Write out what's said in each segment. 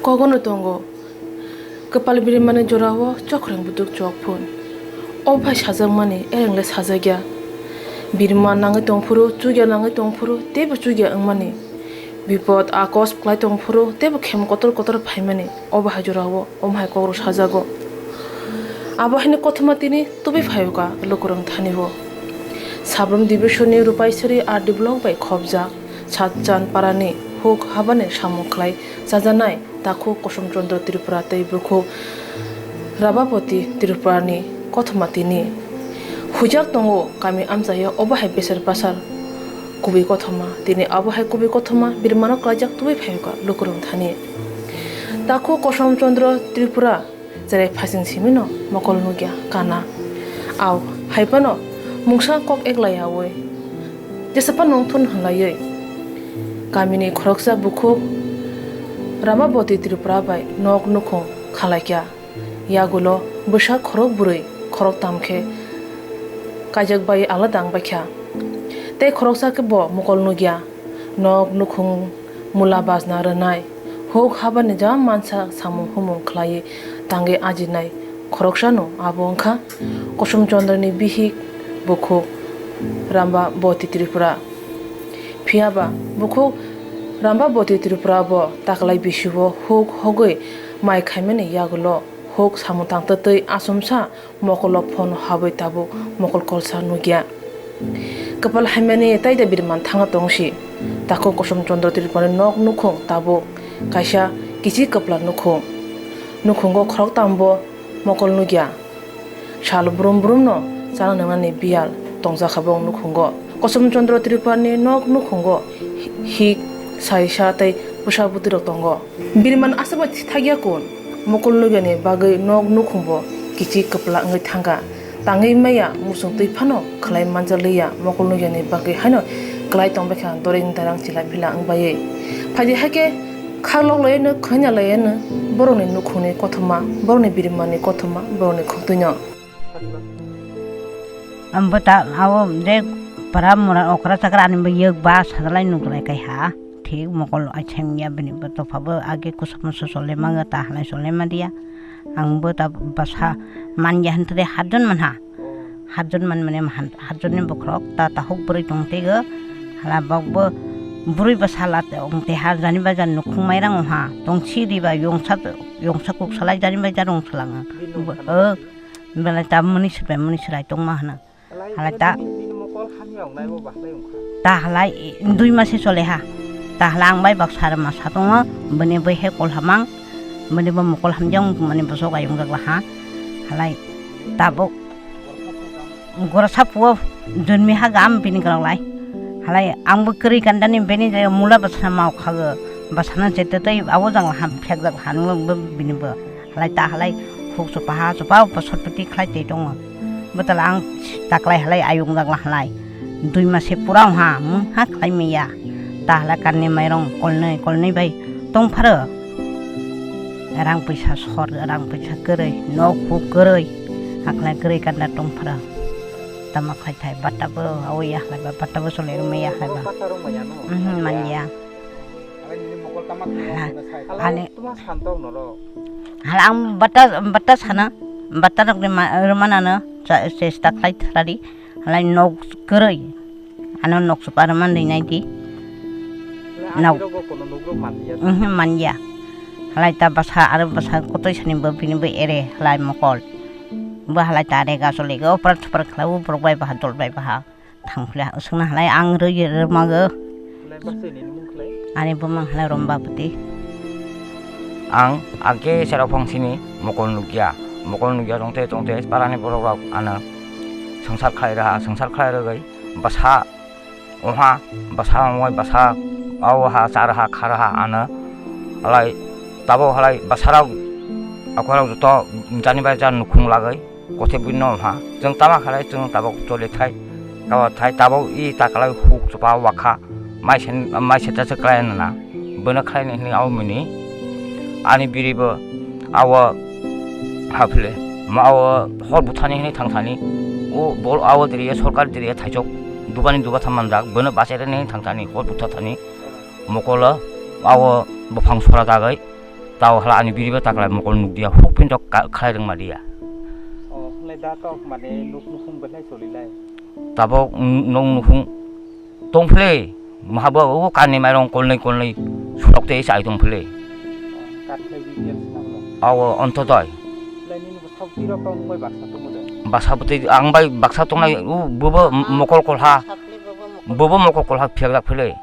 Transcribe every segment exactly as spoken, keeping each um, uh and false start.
Kogono tongo, kwpal birimani jorao chokrang buduk chok phun. O bai sajakmani erengle sajakya. Birma nangwi tongphuru, chukya nangwi tongphuru, teibo chukya wngmani. Bipod akos kwlai tongphuru, teibo khem kotor kotor phaimani. O bahai jorao, o bahai kokrok sajago. Abo haino kothoma tini tubui phaio ka lukurok thani o. Sabrum division ni Rupaisari R D block bai khopjak Satchan parani huk habani samung khlai chajaknai takhuk Kosom Chandra Tripura tei bukhuk Rababoti Tripura ni kothoma tini. Hujak tongo kami amchaio obo hai beser basar kubui kothoma. Tini abo hai kubui kothoma birmano klaijak tubui phaio ka lukurok thani. Takhuk Kosom Chandra Tripura cherai phasing simino mokol nukya kana. Au, hai phano mungsa kok eklai yaui jesa phano wngthun hwnlaiwi kamini khoroksa bukhuk Ramaboti Tripura bai nok nukhung khalaikya. Yagulo bwsa khorok bwrwi khorok tam khe kaijak bai alada wngbaikha. Tei khoroksa khe bo mokol nukya. Nok nukhung mula bajna rwnai, huk habani jam mansa samung humung khlaiwi tangwi ajinai khoroksano abo wngkha Kosom Chandrani bihik bukhuk Rambaboti Tripura. Phiyaba bukhuk Rambaboti Tripura bo taklai bisio huk hogwi mai khaimani yagulo huk samung tangtwtwi achomsa mokolo phone habwi tabuk mokol kolsa nukya. Kwpal hamyani taida birman thangna tongsi. Takhuk Kosom Chandra Tripurani nok nukhung tabuk kaisa kichik kwpla nukhung. Nukhungo khoroktambo mokol nukya. Sal brum brumno chana nwngnani biyal tongjakha bo nukhungo. Kosom Chandra Tripurani nok nukhungo hik, saisa tei bwsa bwtwirok tongo. Birman aswkbai thithakya kun, mokol nukyani bagwi nok nukhungbo kichik kwpla wngwi thangkha. Tangwi maya muchung twi phano khlai manjak liya, mokol nukyani bagwi haino klai tongbaikha doreng darang chila phila wngbai. Phaidi haikhe khaklok laiano khwna laiano borokni nukhungni kothoma, borokni birmani kothoma, borokni khuktwino. Ang bo ta, abo je para mura okra chakra ani bo yek ba sadalai nukdalai kaiha. Thik mokol achaimya bini bo topha bo age kusa musa solema ta halai solema dia. Ang bo ta basa manya hantade hatjon manha. Hatjon man mane hatjon ni bokhorok ta tahuk bwrwi tong teigo. Hala bok bo bwrwi basa la tong tei ha jani ba jan nukhung mairang ha. Tong si riba yongsa yongsa kuk salai jani ba jan rong salanga. Belai ta mani sirbai mani sirai tongma hana. Halai ta. Bini mokol hamya wngnai bo bahlai wngkha. Ta halai dui mase chole ha. Ta halai ang bai baksa rwma sa tongo. Bini bai he kol hamang. Bini bo mokol hamjak wng mani bosok ayung jak laha. Halai tabuk. Gora sapuo jonmi ha gam bini kwrwng lai. Halai ang bo kwrwi kandani bini je mula bwsana mau khago. Bwsana je tetei abo jang ham phek jak hanung bo bini bo. Halai ta halai huk chupa ha chupa bo sotpiti khlai tei tongo. Bwtala ang taklai halai ayung jak la halai. Dui mase pura wng ha mung ha khlai maya. Ta halai kanni mairong kolnwi kolnwi bai tong pharo. Rang puisa sor, rang puisa kwrwi, nok huk kwrwi, haklai kwrwi kanda tong phra. Tama khai thai bata bo awi ya halai ba, bata bo solai rwma ya halai ba. Bata rwma ya no? Mhm, man ya. Halai nini mokol tama khe Ha, no sai. Halai ani tuma santok no ro. Hala ang bata, bata sana, bata rok ni ma, rwma nano, cha, chesta khai thradi, halai nok kwrwi. Ano nok chupa rwmani rinai di. Nok. Nok. Ahirok bo kono nugrok manliya. Mhm, manliya. Halai ta bwsa aro bwsa kotoi sani bo bini bo ere halai mokol. Bo halai ta rega choli go opor chopor khlai o borok bai baha dol bai baha. Thang phila swngna halai ang rwi rwma go. Halai bwsai ni mung khlai? Ani bumang halai Rombapati. Ang age serok phongsini mokol nukya. Mokol nukya tongte tongte parani borok rok ano swngchar khlai raha, swngchar khlai rwgwi bwsa Oha bwsa ongoi bwsa, o ha char ha khar ha ano. Alai tabok halai bwsarok akhorok joto jani bai jan nukhung lagoi kothe buino oha. Chwng tama khalai chwng tabok choli thai, kabo thai tabok i ta kalai huk chupa wakha mai sen, mai seta se kalai nana. Bono khlaini hwnwi abo mini ani biribo abo haphile ma abo hor buthani hwnwi thangthani o bol abo diriya sorkar diriya thaisok dubani duba tham manjak bono bachai rwni hwnwi thangthani hor butha thani mokolo abo buphang sora jagwi Tao hala ani biriba taklai mokol nukdia, huk pin tok ka-, khlai rwngma dia. O, hwnlai da tok mane nuk nukhung belai solilai. Tabok n-, nok nukhung tongphile, mahabo o kani mairong kolnwi kolnwi surok tei chai tongphile. O, katlai B P L se nanglo. Awo ontodoi. Hwnlai nini bwsao tirok tong bai baksa tongo de. Baksa bwtwi ang bai baksa tongnai, u bobo m-, mokol kolha. Bobo mokol kolha phiyakjak phile.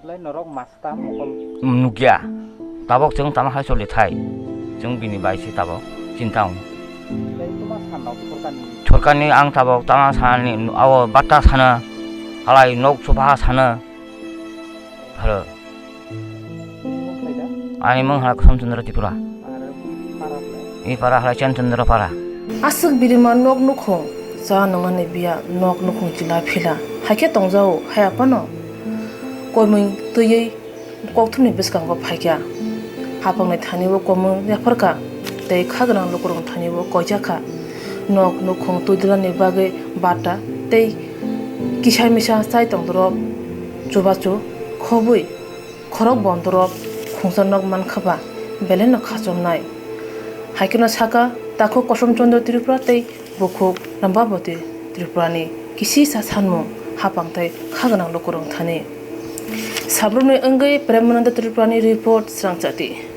Lai norok masta mokol. Nukya. Tabok chwng tama hai choli thai. Chwng bini bai se tabok chinta ong. Lai tuma sanok sorkarni. Sorkarni ang tabok tama sanani abo bata sana. Halai nok sopa sana. Halo. Mung khlai da? Ani mung hala Kosomchandra Tripura. Aro para khlai? I para hala Chanchandra para. Aswk birima nok nukhung cha nwngnani biya nok nukhung chila phila. Haikhe tongjao hai aphano. Koimung twiwi kokthumni bwskango phaikha. Hapangni thani o komung yapharkha tei kha gwnang lukurokni thani o koijakha. Nok nukhung twidulani bagwi bata tei kisa misa chai tongdorok, chubachu, khobwi, khorok bondorok khungsa nok mankha ba belaino khachomnai. Haikheno saka takhuk Kosom Chandra Tripura tei bukhuk Rambabati Tripurani kisisa sanmung hapang tei kha gwnang lukurok thani. Sabrumni wngwi Premananda Tripurani report Srangchati.